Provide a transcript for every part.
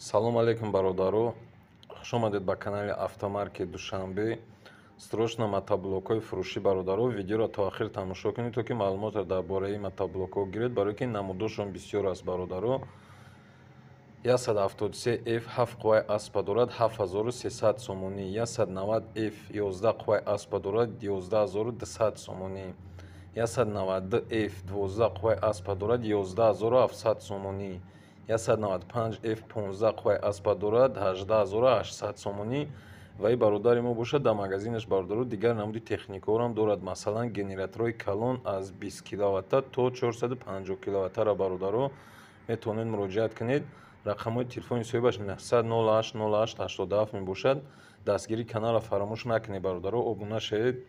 Салом алейкум, бародаро! Хушомадед ба канали Автомаркет Душанбе. Срочно мотоблокҳои фурӯшӣ, бародаро. Видеоро то ахир тамошо кунед, то ки маълумотро дар бораи мотоблокҳо гиред, барое ки намудошон бисёр аст, бародаро. 173 F, 7 қувваи аспа дорад, 7300 сомонӣ. 190 F, 11 қувваи аспа дорад, 11 200 сомонӣ. 192 F, 12 қувваи аспа дорад, 11 700 сомонӣ. 195 F, 15 қувваи аспа дорад, 18 800 сомонӣ. Ва и бародари мо бошад, дар магазинаш, бародаро, дигар намуди техникаҳоам дорад. Масалан, генераторҳои калон аз 20 киловатта то 450 киловаттаро, бародаро, метавонед муроҷиат кунед. Рақамҳои телефони соҳибаш 908 08 87 мебошад. Дастгирии каналро фаромӯш накунед, бародаро, обуна шавед,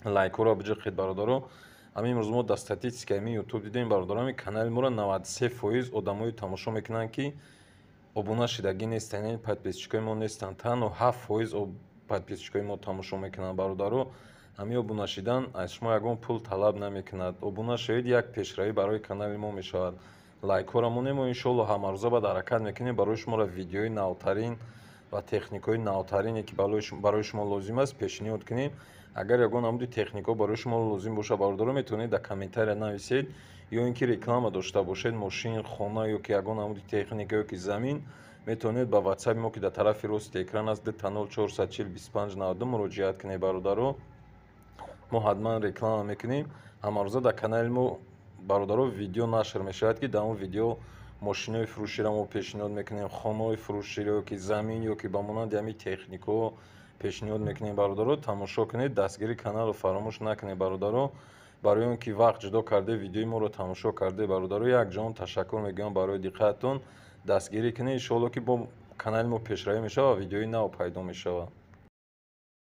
лайкҳоро биҷиқед, бародаро. Ҳамин имрӯз мо дар статистикаи ми Ютуб дидем, бародаро, ҳамин канали моро 93% одамое тамошо мекунанд, ки обуна шидагӣ нестанд, яъне подписчикои мо нестанд. Танҳо 7% подписчикои мо тамошо мекунанд, бародаро. Ҳамин обуна шидан аз шумо ягон пул талаб намекунад. Обуна шавед, як пешравӣ барои канали мо мешавад. Лайкҳоро монем. Мо, иншоалло, ҳамарӯза баъд ҳаракат мекунем, барои шуморо видеои навтарин ва техникаҳои навтарине, ки барои шумо лозим аст, пешниҳод кунем. Агар ягон намуди техникаҳо барои шумо лозим бошад, бародаро, метавонед дар комментария нависед ё ин ки реклама дошта бошед, мошин, хона ё ки ягон намуди техника ё ки замин, метавонед ба ватсапи мо, ки дар тарафи рости экран аст, 00 440 25 92, муроҷиат кунед, бародаро. Мо ҳатман реклама мекунем. Ҳамарӯза дар канали мо, бародаро, видео нашр мешавад, ки дар он видео мошинои фурӯширо мо пешниҳод мекунем, хонаҳои фурӯширо ё ки замин, ё ки ба монанди ҳамин техникаҳо пешниҳод мекунем. Бародаро, тамошо кунед, дастгирии каналро фаромӯш накунед, бародаро. Барои он ки вақт ҷудо карде, видеои моро тамошо карде, бародаро, якҷаҳон ташаккур мегӯям барои диққататон. Дастгирӣ кунед, иншоалло, ки бо канали мо пешравӣ мешавад ва видеои нав пайдо мешавад.